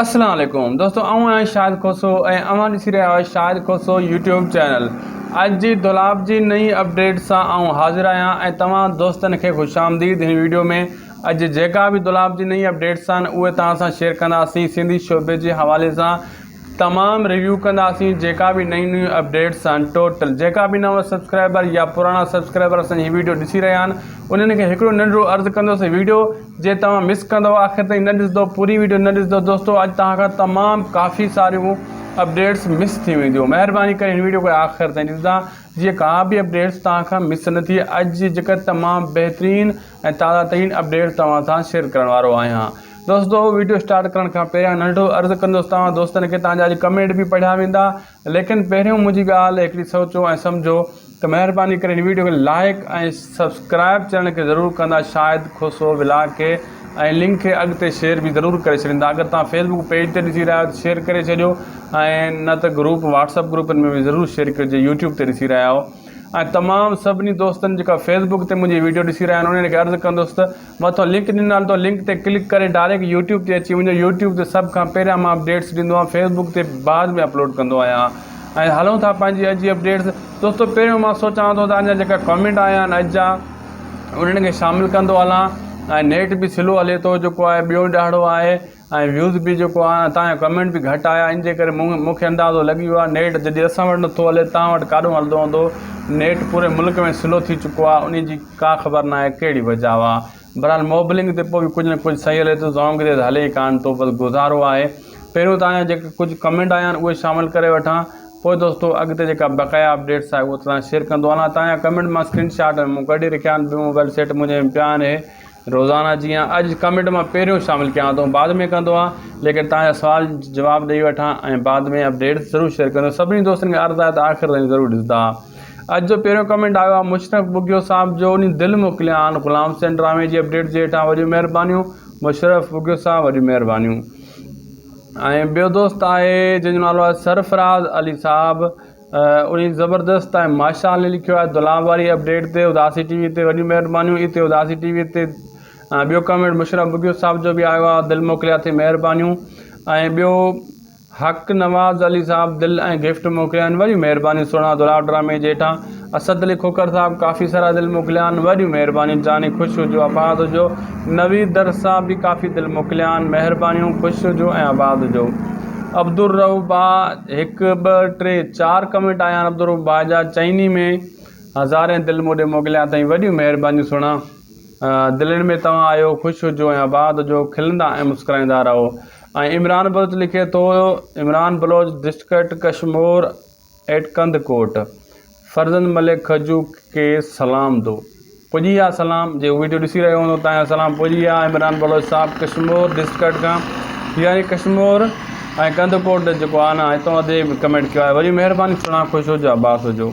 السلام عليڪم دوستو آئون آهيان شاهد کوسو ۽ اوهان ڏسي رهيا آهيو شاهد کوسو يوٽيوب چينل اڄ جي دولاب جي نئين اپڊيٽ سان آئون حاضر آهيان ۽ توهان دوستن کي خوش آمديد هن ويڊيو ۾ اڄ جيڪا به دولاب جي نئين اپڊيٽس آهن اهي توهان سان شيئر ڪنداسين سنڌي شعبي جي حوالي سان تمام ريويو ڪنداسين جيڪا به نيون نيون اپڊيٽس آهن ٽوٽل جيڪا به نوان سبسڪرائبر يا پراڻا سبسڪرائبر اسان جي هي ويڊيو ڏسي رهيا آهن انهن کي هڪڙو ننڍڙو عرض ڪندس ويڊيو جي توهان مس ڪندو آخر تائين نه ڏسندو پوري ويڊيو نه ڏسندو دوستو اڄ توهان کان تمام ڪافي ساريون اپڊيٽس مس ٿي وينديون مهرباني ڪري هن ويڊيو کي آخر تائين ڏسندا جيئن ڪا به اپڊيٽس توهان کان مس نه ٿئي اڄ جي جيڪا تمام بهترين ۽ تازه ترين اپڊيٽس توهان سان شيئر ڪرڻ وارو آهيان دوستو ويڊيو اسٽارٽ ڪرڻ کان پهريان ننڍڙو عرض ڪندس توهان دوستن کي توهان جا اڄ ڪمينٽ به پڙهيا ويندا ليڪن پهريون منهنجي ڳالهه هڪڙي سوچو ۽ سمجهو ته مهرباني ڪري هن ويڊيو کي لائڪ ۽ سبسڪرائب چينل کي ضرور ڪندا شاهد کوسو ولاگ کي ۽ لنڪ کي اڳتي شيئر به ضرور ڪري ڇڏيندا اگر توهان فيسبوڪ پيج تي ڏسي رهيا آهيو ته شيئر ڪري ڇڏيو ۽ نه ته گروپ واٽسپ گروپن ۾ به ضرور شيئر ڪريو جي يوٽيوب تي ڏسي رهيا آهيو ۽ تمام سڀني دوستن جيڪا فيسبوڪ تي منهنجي ويڊيو ڏسي رهيا آهن انهن کي عرض ڪندس ته مٿو لنڪ ڏنل اٿو لنڪ تي ڪلڪ ڪري ڊائريڪٽ يوٽيوب تي اچي وڃو يوٽيوب تي سڀ کان پهريان مان اپڊيٽس ڏيندو آهيان فيسبوڪ تي بعد ۾ اپلوڊ ڪندو آهيان ۽ هلون ٿا پنهنجي اڄ جي اپڊيٽس دوستو پهريون مان سوچان ٿو ته اڃا جيڪا ڪمينٽ آيا آهن اڄ جا انهن کي شامل ڪندو هلان ۽ نيٽ به سلو هلي ٿو جيڪو آهي ٻيو ڏهاڙو آهي ۽ ويوز به جيڪو آهي تان جا ڪمينٽ به گهٽ آيا ان جي ڪري مون کي اندازو لڳي ويو آهي نيٽ جڏهن اسان وٽ نٿو هلي تان وٽ ڪاڏو هلندو هوندو نيٽ پوري ملڪ ۾ سلو ٿي چڪو آهي ان جي ڪا خبر ناهي ڪهڙي وجه آهي بهرحال موبلنگ تي پوء به ڪجهه نه ڪجهه صحيح هلي ٿو زونگ تي هلي ئي ڪانه ٿو بس گذارو آهي پهريون تان جا جيڪي ڪجهه ڪمينٽ آيا آهن اهي شامل ڪري وٺان پوء دوستو اڳتي جيڪا بقايا اپڊيٽس آهي اهو توهان شيئر ڪندو هلان تان جا ڪمينٽ مان اسڪرين شاٽ مون ڪڍي رکيا آهن ٻيو موبائل سيٽ منهنجي ۾ پيا آهن اهي روزانه جيئن اڄ ڪمينٽ مان پهريون شامل ڪيان ٿو بعد ۾ ڪندو آهيان ليڪن توهان جا سوال جواب ڏئي وٺان ۽ بعد ۾ اپڊيٽ ضرور شيئر ڪندو سڀني دوستن کي عرض آهي ته آخر تائين ضرور ڏسندا اڄ جو پهريون ڪمينٽ آيو آهي مشرف ٻگهيو صاحب جو انهي دل موڪليا آهن غلام حسين ڊرامي جي اپڊيٽ جي هيٺان وڏيون مهربانيون مشرف ٻگهيو صاحب وڏيون مهربانيون ۽ ٻيو دوست آهي جنهن جو نالو آهي سرفراز علي صاحب انهي زبردست ۽ ماشاء الله لکيو آهي دولاب واري اپڊيٽ تي اداسي ٽي وي تي وڏيون مهربانيون اتي اداسي ٽي وي تي ٻيو ڪمينٽ مشرف بگيو صاحب جو به آيو آهي دل موڪليا اٿئي مهربانيون ۽ ٻيو حق نواز علي صاحب دل ۽ گفٽ موڪليا آهن وڏيون مهربانيون سهڻا دولاب ڊرامي جي هيٺان اسد علي کوکر صاحب ڪافي سارا دل موڪليا آهن وڏيون مهربانيون جاني خوش هجو آباد هجو نويد در صاحب به ڪافي دل موڪليا آهن مهربانيون خوش هجو ۽ آباد هجو عبدالرؤف ڀاء هڪ ٻه ٽي چار ڪمينٽ آيا آهن عبدالرؤف ڀاء جا چئني ۾ هزارين دل مون ڏي موڪليا اٿئي وڏيون مهربانيون سهڻا دلين ۾ توهان آهيو خوش هجو ۽ آباد هجو کلندا ۽ مسڪرائيندا رهو ۽ عمران بلوچ لکي ٿو عمران بلوچ ڊسٽرڪٽ ڪشمور ايٽ ڪنڌڪوٽ فرزند ملڪ کجو کي سلام دو پڄي آ سلام جي ويڊيو ڏسي رهيو هوندو تان سلام پڄي آ عمران بلوچ صاحب ڪشمور ڊسٽرڪٽ کان يعني ڪشمور ۽ ڪنڌڪوٽ جيڪو آ نه هتو ادي ڪمينٽ ڪيو آهي وڏي مهرباني سهڻا خوش هجو عباس هجو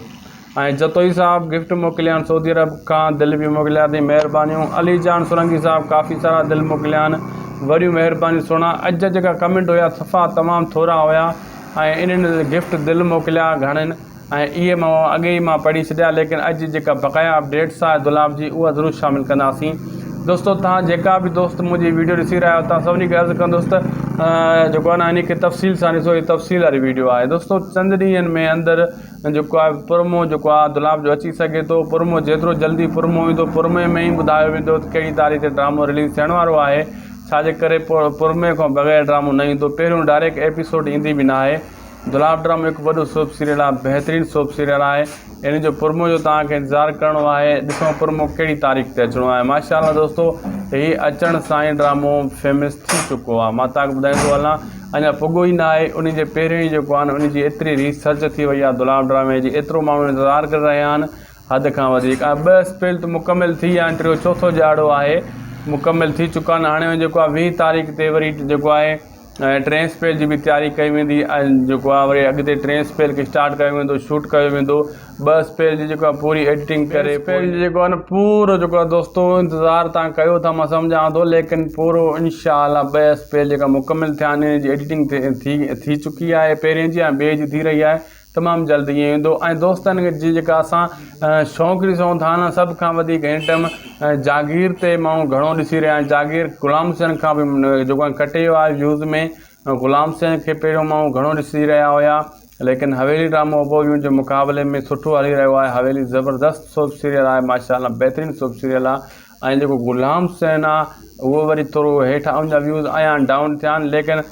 ۽ جتوئي صاحب گفٽ موڪليا آهن سعودي عرب کان دل به موڪليا اٿئي مهربانيون علي جان سرنگي صاحب ڪافي سارا دل موڪليا آهن وڏيون مهربانيون سهڻا اڄ جا جيڪا ڪمينٽ هيا صفا تمام ٿورا هيا ۽ انهن گفٽ دل موڪليا گهڻن ۽ اهي مان اڳي ئي مان پڙهي ڇڏيا ليڪن اڄ جيڪا بقايا اپڊيٽس آهي دولاب جي اها ضرور شامل ڪنداسين دوستو توهان جيڪا به دوست منهنجي ويڊيو ڏسي رهيا آهيو توهان سڀني کي عرض ڪندس ته جيڪو آهي نه ان کي تفصيل سان ڏسو هي تفصيل واري ويڊيو آهي دوستو چند ڏينهن ۾ اندر جيڪو آهي پرمو جيڪو آهي دولاب جو اچي سگهي ٿو پرمو جيترو جلدي پرمو ايندو پرمي ۾ ئي ٻڌايو ويندو ته ڪهڙي تاريخ تي ڊرامو رليز ٿيڻ وارو آهي ڇاجي ڪري پرمي کان بغير ڊرامو نه ايندو پهريون ڊائريڪٽ ايپيسوڊ ايندي به نه آهي دولاب ڊرامو هڪ وڏو سوپ سيريل آهي بهترين سوپ سيريل آهي ان جو پرمو جو توهان کي انتظار ڪرڻو آهي ڏسو پرمو ڪهڙي تاريخ تي اچڻو آهي ماشاء الله دوستو هي اچڻ سان ئي ڊرامو فيمس ٿي چڪو آهي مان توهان کي ٻڌائيندو هلان اڃا پڳو ئي نه آهي ان جي پهريون ئي جيڪو آهي ان جي ايتري ريسرچ ٿي وئي آهي دولاب ڊرامي جي ايترو ماڻهو انتظار ڪري رهيا آهن حد کان وڌيڪ ۽ ٻه اسپيل ته مڪمل ٿي ويا آهن ٽيون چوٿون ڏهاڙو آهي مڪمل ٿي چڪا آهن هاڻي جيڪو آهي 20 تاريخ تي وري جيڪو آهي ۽ ٽئين اسپيل جي به تياري ڪئي ويندي ۽ جيڪو آهي وري اڳتي ٽئين اسپيل کي اسٽارٽ ڪيو ويندو شوٽ ڪيو ويندو ٻه اسپيل جي جيڪو آهي پوري ايڊيٽنگ ڪري اسپيل جي جيڪو آهي نه پورو جيڪو آهي دوستو انتظار تان ڪيو ٿا مان سمجهان ٿو ليڪن پورو انشاء الله ٻه اسپيل جيڪا مڪمل ٿيا آهن جي ايڊيٽنگ ٿي ٿي چڪي آهي پهرين جي ۽ ٻئي جي ٿي رهي آهي تمام جلد ائين ايندو ۽ دوستن جي جيڪا اسان شوق ڏسون ٿا نه سڀ کان وڌيڪ هن ٽائيم جاگير تي ماڻهو گهڻو ڏسي رهيا آهن جاگير غلام حسين کان به جيڪو آهي کٽي ويو آهي ويوز ۾ غلام حسين کي پهريون ماڻهو گهڻو ڏسي رهيا هيا ليڪن حويلي ڊرامو ابويون جي مقابلي ۾ سٺو هلي رهيو آهي حويلي زبردست سوپ سيريل آهي ماشاء الله بهترين سوپ سيريل آهي ۽ جيڪو غلام حسين آهي اهو وري ٿورو هيٺ ان جا ويوز آيا آهن ڊائون ٿيا آهن ليڪن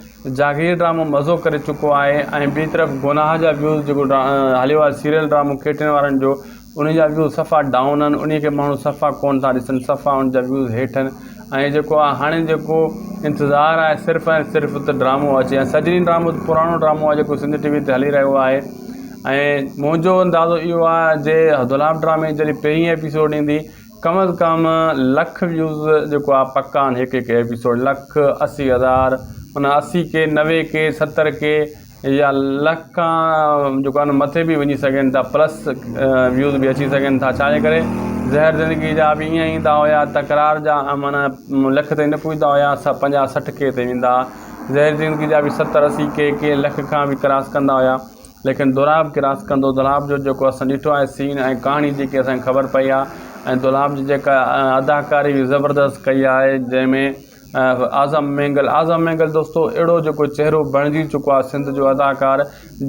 جاگير ڊرامو مزو ڪري چڪو آهي ۽ ٻي طرف گناهه جا ويوز جيڪو هليو آهي سيريل ڊرامو ڪيٽين وارن جو انهي جا ويوز صفا ڊائون آهن انهي کي ماڻهو صفا ڪون ٿا ڏسن صفا ان جا ويوز هيٺ آهن ۽ جيڪو آهي هاڻي جيڪو انتظار آهي صرف ۽ صرف ته ڊرامو اچي ۽ سجني ڊرامو پراڻو ڊرامو آهي جيڪو سنڌ ٽي وي تي هلي رهيو آهي ۽ منهنجو اندازو اهو آهي جي دولاب ڊرامي جڏهن پهرين ايپيسوڊ ايندي ڪم از ڪم لک ويوز جيڪو آهي پڪا آهن هڪ هڪ ايپيسوڊ لک 80,000 معنيٰ 80 ڪي 90 ڪي 70 ڪي يا لک کان جيڪو آهي نه مٿي به وڃي سگهن ٿا پلس ويوز به اچي سگهن ٿا ڇاجي ڪري زهر زندگي جا به ائين ايندا هيا تڪرار جا معنيٰ لک تائين نه پڄندا هيا 50 60 ڪي تي ويندا زهر زندگي جا به 70 80 ڪي ڪي لک کان به ڪراس ڪندا هيا ليڪن دولاب ڪراس ڪندو دولاب جو جيڪو اسان ڏٺو آهي سين ۽ ڪهاڻي جيڪي اسان کي خبر پئي آهي ۽ دولاب جي جيڪا اداڪاري به زبردست ڪئي آهي جنهن ۾ اعظم مينگل اعظم مينگل دوستو اهڙو جيڪو چهرو بڻجي چڪو آهي سنڌ جو اداڪار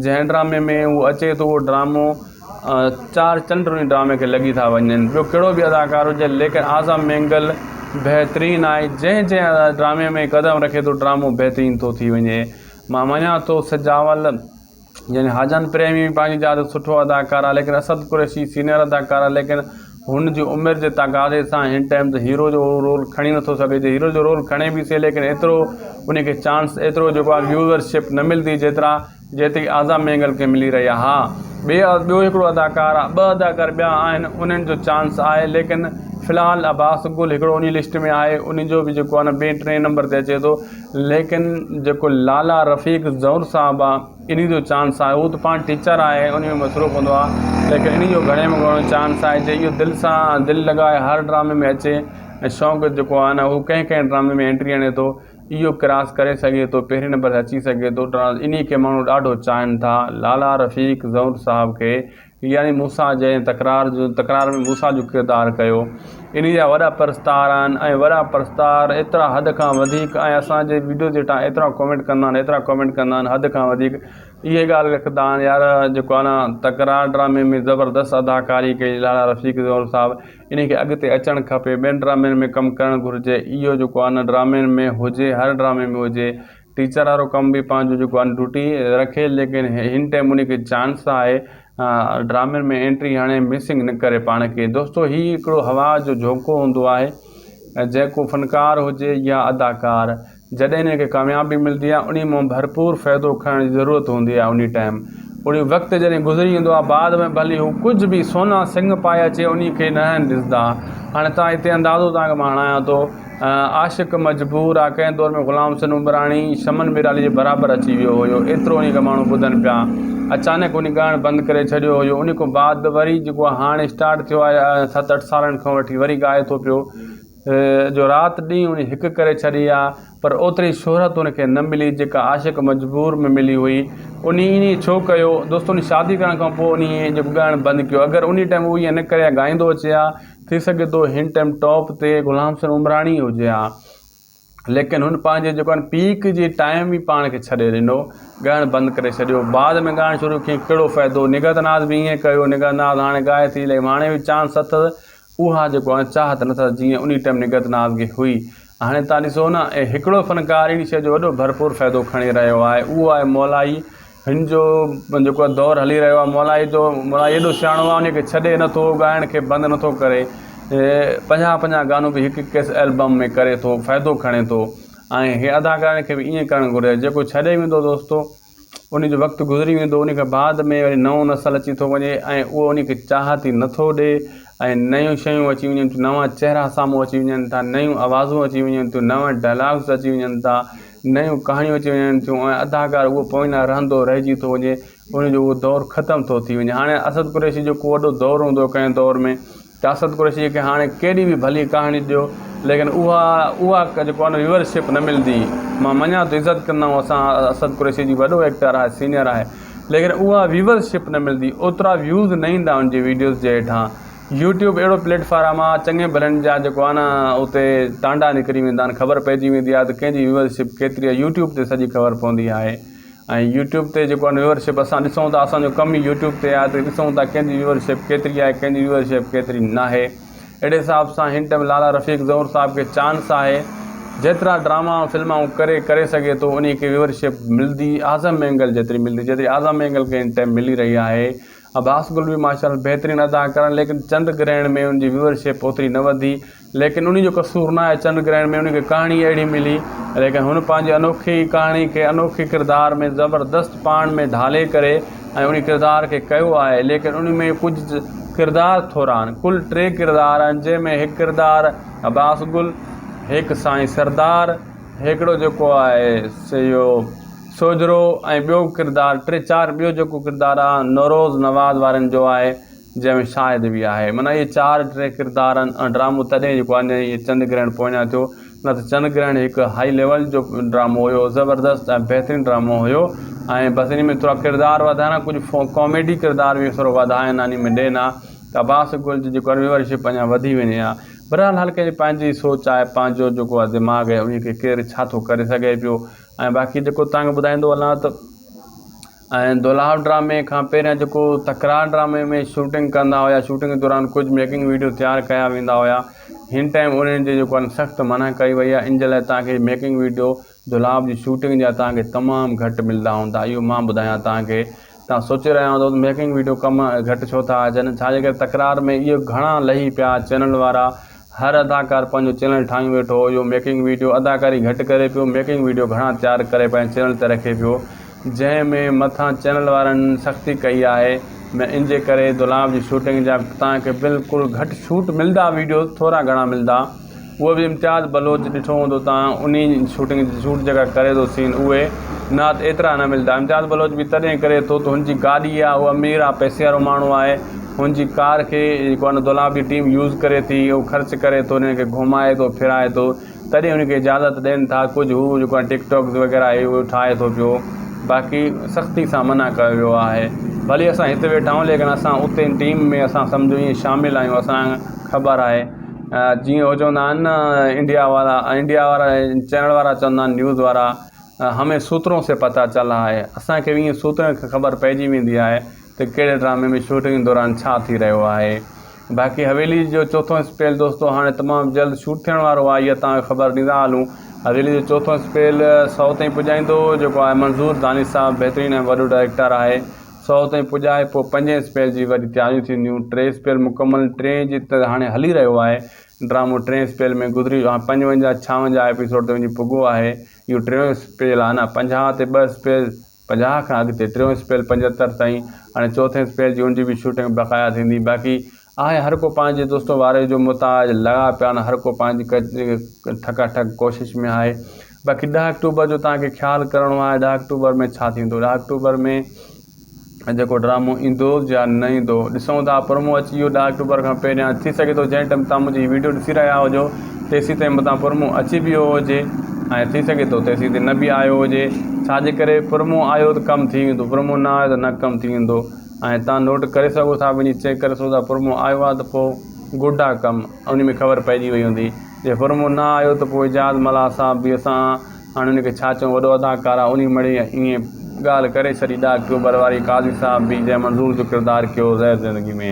جنهن ڊرامي ۾ هو اچي ٿو اهو ڊرامو چار چنڊ ان ڊرامي کي لڳي ٿا وڃن ٻيو ڪهڙو به اداڪار هجي ليڪن اعظم مينگل بهترين آهي جنهن جنهن ڊرامي ۾ قدم رکي ٿو ڊرامو بهترين ٿو ٿي وڃي مان مڃان ٿو سجاول يعني حاجن پريمي به پنهنجي جاء تي سٺو اداڪار آهي ليڪن اسد قريشي سينئر اداڪار آهي ليڪن هن جي عمر جي تقاضي سان هن ٽائيم تي هيرو جو رول کڻي نٿو سگهي جي هيرو جو رول کڻي به سهي ليڪن ايترو ان کي چانس ايترو جيڪو آهي ويوئرشپ نه ملندي جيترا جيتري اعظم مينگل کي ملي رهي آهي ها ٻي ٻيو هڪڙو اداڪار آهي ٻه اداڪار ٻيا آهن انهن جو چانس آهي ليڪن في الحال عباس گل هڪڙو انهي لسٽ ۾ آهي ان جو به جيڪو آهي نه ٻئي ٽئين نمبر تي اچي ٿو ليڪن جيڪو لالا رفيق زئور صاحب آ انهي جو چانس آهي هو ته پاڻ ٽيچر آهي انهي ۾ مصروف هوندو آ ليڪن انهي جو گهڻي ۾ گهڻو چانس آهي جي اهو دل سان دل لڳائي هر ڊرامي ۾ اچي ۽ شوق جيڪو آهي نه هو ڪنهن ڪنهن ڊرامي ۾ انٽري هڻي ٿو اهو ڪراس ڪري سگهي ٿو پهرين نمبر تي اچي سگهي ٿو انهي کي ماڻهو ڏاڍو چاهين ٿا لالا رفيق زئور صاحب کي يعني موسيٰ جنهن تڪرار جو تڪرار ۾ موسيٰ جو ڪردار ڪيو انهي جا وڏا پرستار آهن ۽ وڏا پرستار ايترا حد کان وڌيڪ ۽ اسان جي ويڊيو جي هيٺان ايترا ڪمينٽ ڪندا آهن ايترا ڪمينٽ ڪندا آهن حد کان وڌيڪ اهي ڳالهه لکندا آهن يار جيڪو آهي نه تڪرار ڊرامي ۾ زبردست اداڪاري ڪئي لالا رفيق زئور صاحب انهي کي اڳتي اچڻ کپي ٻين ڊرامن ۾ ڪم ڪرڻ گهرجي اهو جيڪو آهي نه ڊرامن ۾ هجي هر ڊرامي ۾ هجي ٽيچر وارو ڪم به پنهنجو جيڪو آهي ڊيوٽي رکي ليڪن هن ٽائيم ان کي چانس آهي ڊرامن ۾ انٽري هڻي مسنگ نه ڪري پاڻ کي دوستو هي هڪڙو هوا جو جهونڪو هوندو آهي جيڪو فنڪار هجي يا اداڪار جڏهن ان کي ڪاميابي ملندي آهي انهي مان ڀرپور فائدو کڻڻ جي ضرورت هوندي آهي انهي ٽائيم انهي وقت جڏهن گذري ويندو آهي بعد ۾ ڀلي هو ڪجهه به سونا سنگ پائي اچي انهي کي نه آهن ڏسندا هاڻي تان هتي اندازو تان کي مان هڻايان ٿو عاشق مجبور آ ڪنهن دور ۾ غلام حسين عمراڻي شمن ميرالي جي برابر اچي ويو هيو ايترو انهي کي ماڻهو ٻڌن پيا اچانڪ انهي ڳائڻ بند ڪري ڇڏيو هيو انهي کان بعد وري جيڪو آ هاڻي اسٽارٽ ٿيو آهي ست اٺ سالن کان وٺي وري ڳائي ٿو پيو جو رات ڏينهن انهي هڪ ڪري ڇڏي آ پر اوتري شهرت ان کي نه ملي جيڪا عاشق مجبور ۾ ملي هئي انهي ائين ڇو ڪيو دوستو انهي شادي ڪرڻ کان پوء انهي جيڪو ڳائڻ بند ڪيو اگر انهي ٽائيم هو ائين نه ڪري ها ڳائيندو اچي ها ٿي سگهي ٿو هن ٽائيم ٽاپ تي غلام حسين عمراڻي هجي ها ليڪن هن پنهنجي جيڪو آهي پيڪ جي ٽائيم ئي پاڻ کي ڇڏي ڏنو ڳائڻ بند ڪري ڇڏيو بعد ۾ ڳائڻ شروع ڪيائين ڪهڙو فائدو نگهت ناز به ائين ڪيو نگهت ناز هاڻي ڳائي ٿي ليڪن هاڻي به چانس اٿس اها جيڪو آهي چاهت نه اٿس جيئن انهي ٽائيم نگهت ناز کي هئي هاڻي تان ڏسو نه هڪڙو فنڪار اهڙي شيء جو وڏو ڀرپور فائدو کڻي رهيو آهي اهو آهي مولائي هن جو جيڪو آهي دور هلي رهيو آهي مولائي جو مولائي ايڏو سياڻو آهي ان کي ڇڏي نٿو ڳائڻ کي بند نٿو ڪري 50 50 گانو به هڪ هڪ البم ۾ ڪري ٿو فائدو کڻي ٿو ۽ هي اداڪارن کي به ائين ڪرڻ گهرجي جيڪو ڇڏي ويندو دوستو ان جو وقت گذري ويندو ان کان بعد ۾ وري نئون نسل اچي ٿو وڃي ۽ اهو ان کي چاهت ئي نٿو ڏي ۽ نيون شيون اچي وڃن ٿيون نوان چهرا سامهون اچي وڃن ٿا نيون آوازون اچي وڃن ٿيون نوان ڊائلاگس اچي وڃن ٿا نيون ڪهاڻيون اچي وڃن ٿيون ۽ اداڪار اهو پوئنا رهندو رهجي ٿو وڃي ان جو اهو دور ختم ٿو ٿي وڃي هاڻي اسد قريشي جو ڪو وڏو دور هوندو هو ڪنهن دور ۾ ته اسد قريشي کي هاڻي ڪيڏي به ڀلي ڪهاڻي ڏيو ليڪن اها اها جيڪو آهي نه ويورشپ نه ملندي مان مڃان ٿو عزت ڪندا آهيون اسان اسد قريشي جي وڏو ايڪٽر آهي سينئر آهي ليڪن اها ويورشپ نه ملندي اوترا ويوز نه ايندا ان جي ويڊيوز جي هيٺان. يوٽيوب اهڙو پليٽ فارم آ چڱي ڀلن جا جيڪو آ نه اتي ٽانڊا نڪري ويندا آهن خبر پئجي ويندي آ ته ڪنهن جي ويورشپ ڪيتري آ يوٽيوب تي سڄي خبر پوندي آهي ۽ يوٽيوب تي جيڪو آ ويورشپ اسان ڏسون ٿا اسان جو ڪم ئي يوٽيوب تي آ ته ڏسون ٿا ڪنهن جي ويورشپ ڪيتري آهي ڪنهن جي ويورشپ ڪيتري ناهي اهڙي حساب سان هن ٽائيم لالا رفيق زئور صاحب کي چانس آهي جيترا ڊراما فلمائون ڪري ڪري سگهي ٿو انهي کي ويورشپ ملدي اعظم مينگل جيتري ملدي جيتري اعظم مينگل کي هن ٽائيم ملي رهي آهي عباس گل به ماشاء الله بهترين ادا ڪرڻ ليڪن چنڊ گرهڻ ۾ ان جي ويورشپ اوتري نه وڌي ليڪن انهي جو قصور نه آهي چنڊ گرهڻ ۾ ان کي ڪهاڻي اهڙي ملي ليڪن هن پنهنجي انوکي ڪهاڻي کي انوکي ڪردار ۾ زبردست پاڻ ۾ ڍالي ڪري ۽ انهي ڪردار کي ڪيو آهي ليڪن ان ۾ ڪجهه ڪردار ٿورا آهن ڪل ٽي ڪردار آهن جنهن ۾ هڪ ڪردار عباس گل هڪ سائين سردار هڪڙو جيڪو آهي سي اهو سوجهرو ۽ ٻيو ڪردار ٽي چار ٻيو جيڪو ڪردار آ نوروز نواز وارن جو آهي جنهن ۾ شاهد به آهي معنيٰ اهي چار ٽي ڪردار آهن ۽ ڊرامو تڏهن جيڪو آهي اهي چند گرهڻ پويان ٿيو نه ته چند گرهڻ هڪ هائي ليول جو ڊرامو هيو زبردست ۽ بهترين ڊرامو هيو ۽ بس ان ۾ ٿورا ڪردار وڌائڻا ڪجهه ڪاميڊي ڪردار به ٿورو وڌائن ها ان ۾ ڏين ها ته عباس گل جي جيڪو ويورشپ اڃا وڌي وڃي ها بهرحال هر ڪنهن جي پنهنجي سوچ آهي پنهنجو جيڪو آهي دماغ آهي ان کي ڪير ڇا ٿو ڪري سگهي پيو ۽ باقي جيڪو توهان کي ٻڌائيندو هلان ته ۽ دولاب ڊرامي کان پهريان جيڪو تڪرار ڊرامي ۾ شوٽنگ ڪندا هيا شوٽنگ دوران ڪجهه ميڪنگ ويڊيو تيار ڪيا ويندا هيا هن ٽائيم انهن جي جيڪو آهي سخت منع ڪئي وئي آهي ان جي لاء توهان کي ميڪنگ ويڊيو دولاب جي شوٽنگ جا توهان کي تمام گهٽ ملدا هوندا اهو مان ٻڌايان توهان کي توهان سوچي رهيا هوندو ته ميڪنگ ويڊيو ڪم گهٽ ڇو ٿا اچن ڇا جي ڪري تڪرار ۾ اهي گهڻا لهي پيا چينل وارا هر اداڪار پنهنجو چينل ٺاهيون ويٺو هو اهو ميڪنگ ويڊيو اداڪاري گهٽ ڪري پيو ميڪنگ ويڊيو گهڻا تيار ڪري پنهنجي چينل تي رکي پيو جنهن ۾ مٿان چينل وارن سختي ڪئي آهي ۾ ان جي ڪري دولاب جي شوٽنگ جا توهان کي بلڪل گهٽ شوٽ ملدا ويڊيو ٿورا گهڻا ملدا اهو به امتياز بلوچ ڏٺو هوندو توهان انهي شوٽنگ جي شوٽ جيڪا ڪري ٿو سين اهي نه ته ايترا نه ملدا امتياز بلوچ به تڏهن ڪري ٿو ته هن جي گاڏي آهي اهو امير آهي پئسي وارو ماڻهو آهي هن جي ڪار کي جيڪو آهي نه دولاب جي ٽيم يوز ڪري ٿي اهو خرچ ڪري ٿو انهن کي گهمائي ٿو ڦرائي ٿو تڏهن ان کي اجازت ڏين ٿا ڪجهه هو جيڪو آهي ٽڪ ٽاڪس وغيره اهي اهو ٺاهي ٿو پيو باقي سختي سان منع ڪيو ويو آهي ڀلي اسان هت ويٺا آهيون ليڪن اسان اتي ٽيم ۾ اسان سمجهو ائين شامل آهيون اسان خبر آهي جيئن هو چوندا آهن نه انڊيا وارا انڊيا وارا چينل وارا چوندا آهن نيوز وارا همين سوترون سي پتا چلا آهي اسانکي به ائين سوترن کان خبر پئجي ويندي آهي ته ڪهڙي ڊرامي ۾ شوٽنگ دوران ڇا ٿي رهيو آهي. باقي حويلي جو چوٿون اسپيل دوستو هاڻي تمام جلد شوٽ ٿيڻ وارو آهي اها توهان کي خبر ڏيندا هلون حويلي جو چوٿون اسپيل سئو تائين پڄائيندو جيڪو آهي منظور دانش صاحب بهترين ۽ وڏو ڊائريڪٽر آهي سئو تائين پڄائي پوء پنجين اسپيل جي وري تياريون ٿينديون ٽي اسپيل مڪمل ٽئين جي ته هاڻي هلي رهيو آهي ڊرامو ٽئين اسپيل ۾ گذري ويو هاڻي پنجونجاهه ڇاونجاهه ايپيسوڊ تي وڃي پڳو آهي اهو ٽيون اسپيل آهي نه پنجاهه تي ٻه اسپيل 50 کان اڳتي ٽيون اسپيل 75 تائين هاڻي چوٿين اسپيل جي ان جي به شوٽنگ بقايا ٿيندي باقي آهي هر ڪو پنهنجي دوستو واري جو محتاج لڳا پيا آهن هر ڪو پنهنجي ٺڪا ٺڪ ڪوشش ۾ آهي باقي 10 آڪٽوبر جو توهان کي خيال ڪرڻو آهي 10 آڪٽوبر ۾ ڇا ٿيندو 10 آڪٽوبر ۾ جيڪو ڊرامو ايندو يا نه ايندو ڏسون ٿا پرومو اچي ويو ڏهه آڪٽوبر کان پهريان ٿي سگهي ٿو جنهن ٽائيم تان منهنجي هي ويڊيو ڏسي رهيا هجو تيسين تائين متان پرومو اچي به ويو هجي ۽ ٿي سگهي ٿو تيسين تائين نه به آيو هجي ڇا جي ڪري پرومو آيو ته ڪم ٿي ويندو پرومو نه آيو ته نه ڪم ٿي ويندو ۽ تان نوٽ ڪري سگهو ٿا وڃي چيڪ ڪري سگهو ٿا پرومو آيو آهي ته پوء گڊ آ ڪم ان ۾ خبر پئجي وئي هوندي جي پرومو نه آيو ته پوء اعجاز ملاح صاحب به اسان هاڻي ان کي ڇا چئون وڏو اداڪار آ انهي مڙئي ائين ڳالهه ڪري ڇڏي ڏهه آڪٽوبر واري قاضي صاحب به جنهن منظور جو ڪردار ڪيو زهر زندگي ۾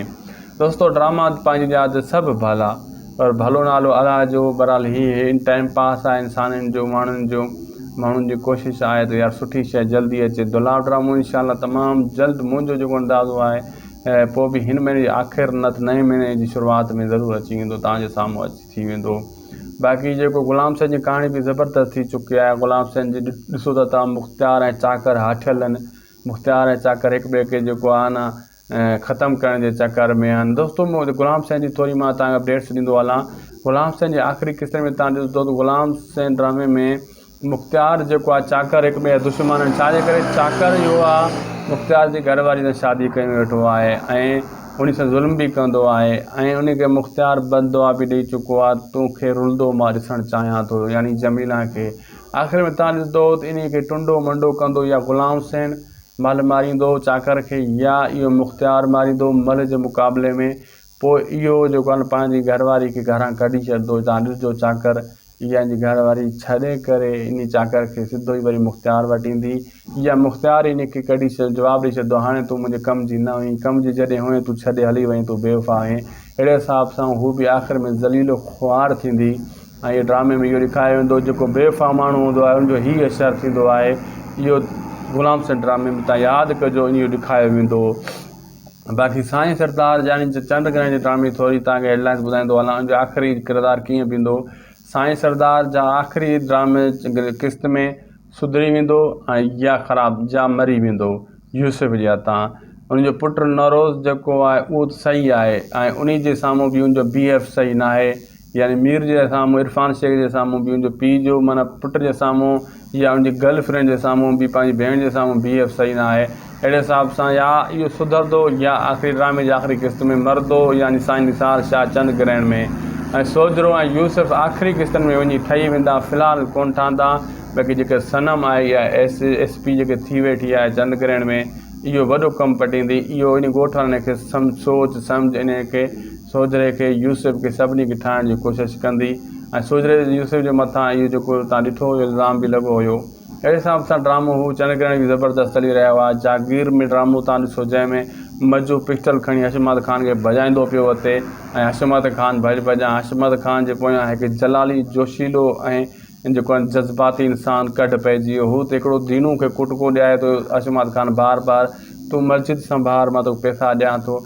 دوستو ڊراما پنهنجي جاء تي سڀ ڀلا پر ڀلو نالو الله جو بهرحال هي هي ٽائيم پاس آ انسانن جو ماڻهن جو ماڻهن جي ڪوشش آهي ته يار سٺي شي جلدي اچي دولاب ڊرامو انشاء الله تمام جلد منهنجو جيڪو اندازو آهي پوء به هن مهيني جي آخر نه ته نئين مهيني جي شروعات ۾ ضرور اچي ويندو توهان جي سامهون اچي ٿي ويندو باقي جيڪو غلام حسين جي ڪهاڻي به زبردست ٿي چڪي آهي غلام حسين جي ڏسو ته تان مختيار ۽ چاڪر هاٺيل آهن مختيار ۽ چاڪر هڪ ٻئي کي جيڪو آهي نه ختم ڪرڻ جي چڪر ۾ آهن دوستو غلام حسين جي ٿوري مان تان اپڊيٽس ڏيندو هلان غلام حسين جي آخري قسط ۾ تان ڏسندو ته غلام حسين ڊرامي ۾ مختيار جيڪو آ چاڪر هڪ ٻئي جا دشمن آهن ڇا جي ڪري چاڪر اهو آ مختيار جي گهر واري سان شادي ڪيون ويٺو آهي ۽ ان سان ظلم به ڪندو آهي ۽ ان کي مختيار بد دعا به ڏئي چڪو آ تو کي رلندو مان ڏسڻ چاهيان ٿو يعني جميلا کي آخر ۾ تان ڏسندو ته انهي کي ٽنڊو منڊو ڪندو يا غلام حسين مل ماريندو چاڪر کي يا اهو مختيار ماريندو مل جي مقابلي ۾ پوء اهو جيڪو آهي نه پنهنجي گهر واري کي گهران ڪڍي ڇڏندو تان ڏسجو چاڪر اها ان جي گهر واري ڇڏي ڪري انهي چاڪر کي سڌو ئي وري مختيار وٽ ايندي يا مختيار ئي انهي کي ڪڍي جواب ڏئي ڇڏندو هاڻي تون منهنجي ڪم جي نه هئين ڪم جي جڏهن هئين تون ڇڏي هلي وئين تون بيوفا هئين اهڙي حساب سان هو به آخر ۾ ذليل و خوار ٿيندي ۽ اهو ڊرامي ۾ اهو ڏيکاريو ويندو جيڪو بيوفا ماڻهو هوندو آهي ان جو هي اشر ٿيندو آهي اهو غلام حسين ڊرامي ۾ تان ياد ڪجو اهو ڏيکاريو ويندو. باقي سائين سردار يعني چنڊ گرهڻ جي ڊرامي ٿوري توهان کي هيڊلائنس ٻڌائيندو هلان ان جو آخري ڪردار ڪيئن بيهندو سائين سردار جا آخري ڊرامي قسط ۾ سڌري ويندو ۽ يا خراب يا مري ويندو يوسف جي هٿان ان جو پٽ نوروز جيڪو آهي اهو ته صحيح آهي ۽ ان جي سامهون به ان جو بي ايف صحيح ناهي يعني مير جي سامهون عرفان شيخ جي سامهون به ان جو پيء جو معنيٰ پٽ جي سامهون يا ان جي گرل فرينڊ جي سامهون به پنهنجي ڀيڻ جي سامهون بي ايف صحيح نه آهي اهڙي حساب سان يا اهو سڌرندو يا آخري ڊرامي جي آخري قسط ۾ مردو يعني سائين نثار شاهه چند گرهڻ ۾ ۽ سوجهرو ۽ يوسف آخري قسطن ۾ وڃي ٺهي ويندا في الحال ڪونه ٺهندا باقي جيڪا صنم آهي يا ايس ايس پي جيڪي ٿي ويٺي آهي چند گرهڻ ۾ اهو وڏو ڪم پٽيندي اهو ان ڳوٺ وارن کي سوچ سمجهه انهي کي سوجهري کي يوسف کي سڀني کي ٺاهڻ جي ڪوشش ڪندي ۽ سوجهري يوسف جي مٿان اهو جيڪو توهان ڏٺو هيو الزام به لڳو هيو اهڙي حساب سان ڊرامو هو چنڊ گرهڻ به زبردست هلي رهيو آهي جاگير ۾ ڊرامو توهان ڏسو جنهن ۾ مجو پسٽل کڻي حشمت خان کي ڀڄائيندو پيو وتي ۽ حشمت خان ڀڄ ڀڄان حشمت خان جي پويان هڪ جلالي جوشيلو ۽ جيڪو آهي جذباتي انسان ڪڍ پئجي ويو هو ته هڪڙو دينو کي ڪٽڪو ڏياري ٿو حشمت خان بار بار تون مسجد سنڀار مان توکي پئسا ڏيان ٿو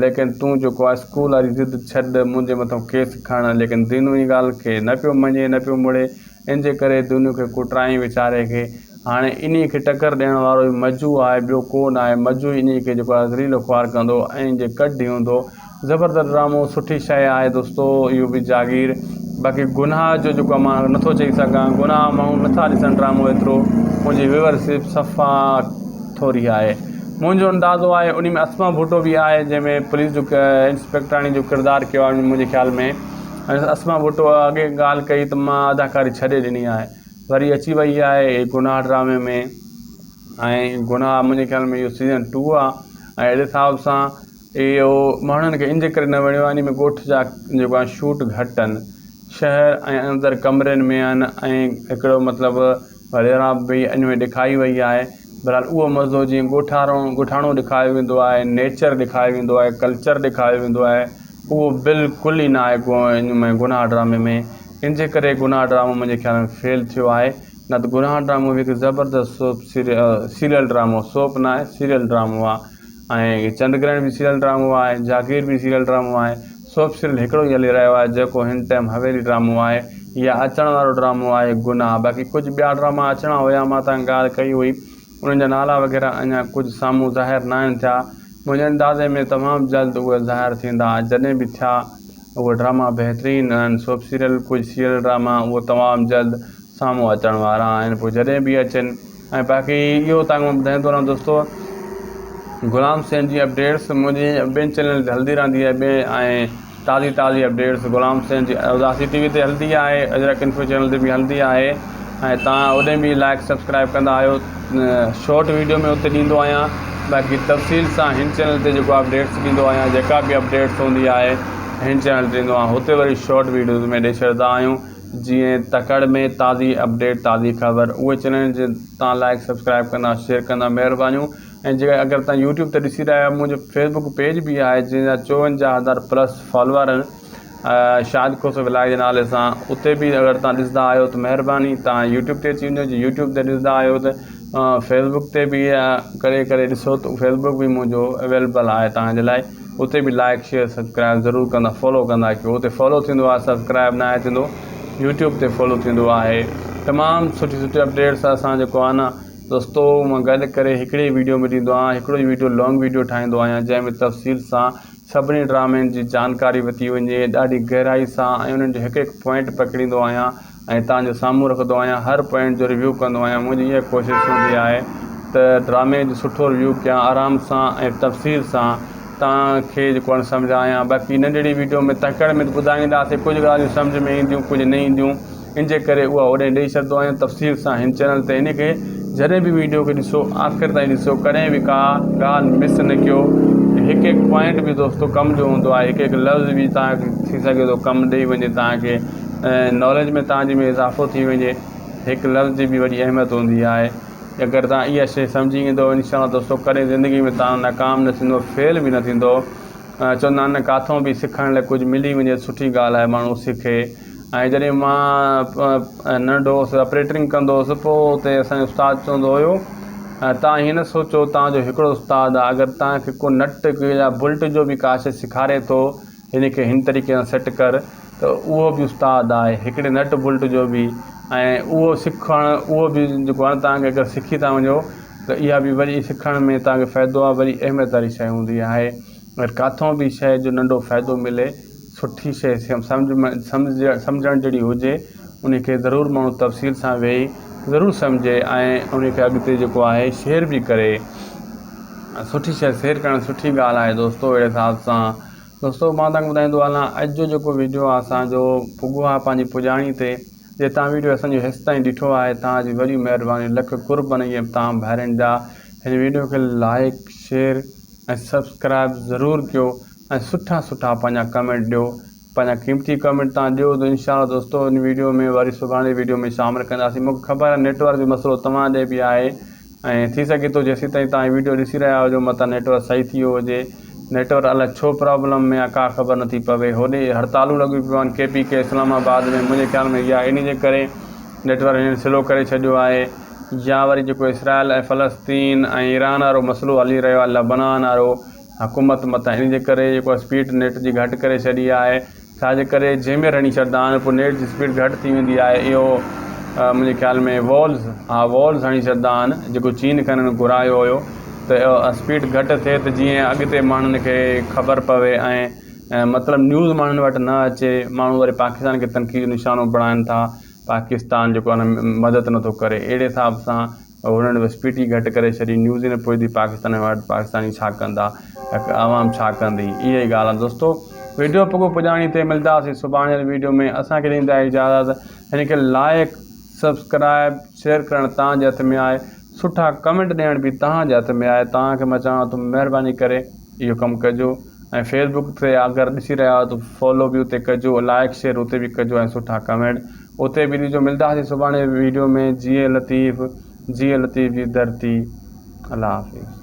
ليڪن تون جيڪو آ اسڪول واري ضد ڇڏ منهنجي مٿان ڪيس کڻ ليڪن دينو ان ڳالهه کي نه پيو مڃي نه پيو مڙي ان جي ڪري دينو کي ڪٽرائين ويچاري کي هاڻي انهي کي ٽڪر ڏيڻ وارو ئي مجو آهي ٻيو ڪو نه آهي مجو ئي انهي کي جيڪو آ ذليل و خوار ڪندو ۽ ان جي ڪڍ ئي هوندو زبردست ڊرامو سٺي شيء آهي دوستو اهو به جاگير باقي گناهه جو جيڪو مان نٿو چئي سگهان گناهه ماڻهو نٿا ڏسن ڊرامو ايترو منهنجي ويورشپ صفا ٿوري آهي منهنجو اندازو آهي انهي ۾ اسما ڀٽو به آهي جنهن ۾ پوليس جو انسپيڪٽراڻي جو ڪردار ڪيو آهي منهنجي خيال ۾ ۽ اسما ڀٽو اڳي ڳالهه ڪئي ته مان اداڪاري ڇڏي ڏني آهي وري اچي وئي آهي گناهه ڊرامي ۾ ۽ گناهه منهنجي خيال ۾ اهو سيزن ٽو آهي ۽ اهڙي حساب سان اهو ماڻهن کي ان جي ڪري نه وڻيو آهي ان ۾ ڳوٺ جا جيڪو آهي شوٽ گهٽ آهن شهر ۽ اندر ڪمرن ۾ آهن ۽ هڪڙو مطلب وغيره به ان ۾ ڏيکاري وئي آهي بهرحال اهو مزو جيئن ڳوٺارو ڳوٺاڻو ڏيکاريو ويندو آهي نيچر ڏيکاريو ويندو آهي ڪلچر ڏيکاريو ويندو آهي اهو بلڪل ئي نه آهي ان ۾ گناهه ڊرامي ۾ ان جي ڪري گناهه ڊرامو منهنجي خيال ۾ فيل ٿيو آهي نه ته گناهه ڊرامو به هڪ زبردست سوپ سيريل ڊرامو سوپ نه آهي سيريل ڊرامو آهي ۽ چنڊ گرهڻ به سيريل ڊرامو آهي جاگير به سيريل ڊرامو آهي سوپ سيريل هڪڙو ئي هلي رهيو آهي جيڪو هن ٽائيم حويلي ڊرامو آهي يا اچڻ وارو ڊرامو آهي گناهه باقي ڪجهه ٻيا ڊراما اچڻا هيا مان تان ڳالهه ڪئي هئي انهن جا نالا وغيره اڃا ڪجهه سامهون ظاهر ناهن ٿيا منهنجي اندازي ۾ تمام جلد اهي ظاهر ٿيندا جڏهن به ٿيا اهي ڊراما بهترين آهن سوپ سيريل ڪجهه سيريل ڊراما اهو تمام جلد سامهون اچڻ وارا آهن پوء جڏهن به اچن ۽ باقي اهو تان کي ٻڌائيندو رهان دوستو غلام حسين جي اپڊيٽس منهنجي ٻين چينل تي هلندي رهندي آهي ٻين ۽ تازي تازي اپڊيٽس غلام حسين جي اداسي ٽي وي تي هلندي آهي اجرڪ انفو چينل تي به هلندي آهي ۽ تان اوڏي به لائڪ سبسڪرائب ڪندا آهيو شارٽ ويڊيو ۾ اتي ڏيندو آهيان باقي تفصيل سان هن چينل تي جيڪو اپڊيٽس ڏيندو آهيان جيڪا به اپڊيٽس هوندي آهي هن چينل تي ڏيندو آهيان هتي وري شارٽ ويڊيوز ۾ ڏئي ڇڏندا آهيون جيئن تڪڙ ۾ تازي اپڊيٽ تازي خبر اهي چينل جي تان لائڪ سبسڪرائب ڪندا شيئر ڪندا مهربانيون ۽ جي اگر تان يوٽيوب تي ڏسي رهيا آهيو منهنجو فيسبوڪ پيج به آهي جنهن جا 54 هزار پلس فالوور آهن شاهد کوسو ولاگ جي نالي سان اتي به اگر تان ڏسندا آهيو ته مهرباني تان يوٽيوب تي اچي وڃو جي يوٽيوب تي ڏسندا آهيو ته فيسبوڪ تي به ڪري ڪري ڏسو ته فيسبوڪ به منهنجو اويلبل آهي تان جي لاء اتي به لائڪ شيئر سبسڪرائب ضرور ڪندا فالو ڪندا ڪيو اتي فالو ٿيندو آهي سبسڪرائب ناهي ٿيندو يوٽيوب تي فالو ٿيندو آهي تمام سٺي سٺي اپڊيٽس اسان جيڪو آهي نه دوستو مان گڏ ڪري هڪڙي ويڊيو ۾ ڏيندو آهيان هڪڙو ئي ويڊيو لانگ ويڊيو ٺاهيندو آهيان جنهن ۾ تفصيل سان سڀني ڊرامن جي جانڪاري وتي وڃي ڏاڍي گهرائي سان ۽ انهن جو هڪ هڪ پوائنٽ پڪڙيندو آهيان ۽ توهان جي سامهون رکندو آهيان هر پوائنٽ جو ريويو ڪندو آهيان منهنجي اها ڪوشش هوندي آهي ته ڊرامي جو سٺو ريويو ڪيان آرام سان ۽ تفصيل سان توهان کي جيڪو آهي سمجهايان باقي ننڍڙي ويڊيو ۾ تڪڙ ۾ ٻڌائينداسين ڪجهه ڳالهيون سمجهه ۾ اينديون ڪجهه نه اينديون ان جي ڪري اها هوڏي ڏئي ڇڏندو آهيان تفصيل سان هن چينل تي ان کي جڏهن به ويڊيو کي ڏسو آخر تائين ڏسو ڪڏهن به ڪا ڳالهه مس نه ڪيو. هڪ هڪ پوائنٽ به دوستو ڪم جو هوندو آهي هڪ هڪ لفظ به توهان کي ٿي سگهي ٿو ڪم ڏئي وڃي توهان کي ناليج ۾ توهان جي ۾ اضافو ٿي وڃي هڪ لفظ جي به وڏي اهميت هوندي آهي اگر توهان اها شيء سمجهي ويندو انشاء الله دوستو ڪڏهن زندگي ۾ توهان ناڪام نه ٿيندو فيل به نه ٿيندو چوندا آهن نه ڪاٿو به سکڻ لاء ڪجهه ملي وڃي سٺي ڳالهه آهي ماڻهو سکي ۽ جڏهن مان ننڍو هوس آپريٽرنگ ڪندو هوس پوء اتي اسانجو استاد چوندو هيو تان ائين نه سوچو تان جو هڪڙو استاد آهي اگر تان کي ڪو نٽ يا بلٽ جو به ڪا شي سيکاري ٿو هن کي هن طريقي سان سيٽ ڪر ته اهو به استاد آهي هڪڙي نٽ بلٽ جو به ۽ اهو سکڻ اهو به جيڪو آهي تان کي اگر سکي ٿا وڃو ته اها به وري سکڻ ۾ تان کي فائدو آهي وري اهميت واري شي هوندي آهي اگر ڪاٿو به شي جو ننڍو فائدو ملي سٺي شيء سمجهه سمجهڻ جهڙي هجي ان کي ضرور ماڻهو تفصيل سان ويهي ضرور سمجهي ۽ ان کي اڳتي جيڪو آهي شيئر به ڪري سٺي شيء شيئر ڪرڻ سٺي ڳالهه آهي دوستو اهڙي حساب سان دوستو مان تهانکي ٻڌائيندو هلان اڄ جو جيڪو ويڊيو آهي اسانجو پڳو آهي پنهنجي پڄاڻي تي جي تهان ويڊيو اسانجو هيستائين ڏٺو آهي تهان جي وڏي مهرباني لک قرب ۽ تهان ڀائرن جا هن ويڊيو کي لائڪ شيئر ۽ سبسڪرائب ضرور ڪيو ۽ سٺا سٺا پنهنجا ڪمينٽ ڏيو پنهنجا قيمتي ڪمينٽ تان ڏيو ته انشاء الله دوستو ان ويڊيو ۾ وري سڀاڻي ويڊيو ۾ شامل ڪنداسين مونکي خبر آهي نيٽورڪ جو مسئلو توهان ڏي به آهي ۽ ٿي سگهي ٿو جيسين تائين توهان ويڊيو ڏسي رهيا هجو متان نيٽورڪ صحيح ٿي ويو هجي نيٽورڪ الائي ڇو پرابلم ۾ آهي ڪا خبر نٿي پوي هوڏي هڙتالون لڳيون پيون آهن ڪي پي ڪي اسلام آباد ۾ منهنجي خيال ۾ يا انهي جي ڪري نيٽورڪ هنن سلو ڪري ڇڏيو آهي يا وري جيڪو اسرائيل ۽ فلسطين ۽ ايران وارو مسئلو هلي رهيو آهي لبنان وارو حڪومت مٿان ان جي ڪري جيڪو اسپيڊ نيٽ جي گهٽ ڪري ڇڏي آهي ڇا جي ڪري جيمر هڻي ڇڏندا آهن پوء نيٽ جي اسپيڊ گهٽ ٿي ويندي آهي اهو منهنجي خيال ۾ والز ها والز هڻي ڇڏندا آهن جيڪو چين کان هنن گهرايو هيو ته اسپيڊ گهٽ ٿئي ته جيئن اڳتي ماڻهن کي خبر پوي ۽ مطلب نيوز ماڻهن وٽ نه اچي ماڻهو وري پاڪستان کي تنقيد جو نشانو بڻائن ٿا پاڪستان جيڪو آهي مدد نٿو ڪري اهڙي حساب سان هنن اسپيڊ ئي گهٽ ڪري ڇڏي نيوز ئي نه پهتي پاڪستان وٽ پاڪستاني ڇا ڪندا عوام ڇا ڪندي اها ئي ڳالهه آهي دوستو ويڊيو پڳو پڄاڻي تي ملداسين سڀاڻي واري ويڊيو ۾ اسان کي ڏيندا اجازت هن کي لائڪ سبسڪرائب شيئر ڪرڻ تان جي هٿ ۾ آهي سٺا ڪمينٽ ڏيڻ به تان جي هٿ ۾ آهي تان کي مان چوان ٿو مهرباني ڪري اهو ڪم ڪجو ۽ فيس بڪ تي اگر ڏسي رهيا آهيو ته فالو به اتي ڪجو لائڪ شيئر اتي به ڪجو ۽ سٺا ڪمينٽ اتي به ڏجو ملداسين سڀاڻي ويڊيو ۾ جيئي لطيف جيئي لطيف جي ڌرتي الله حافظ.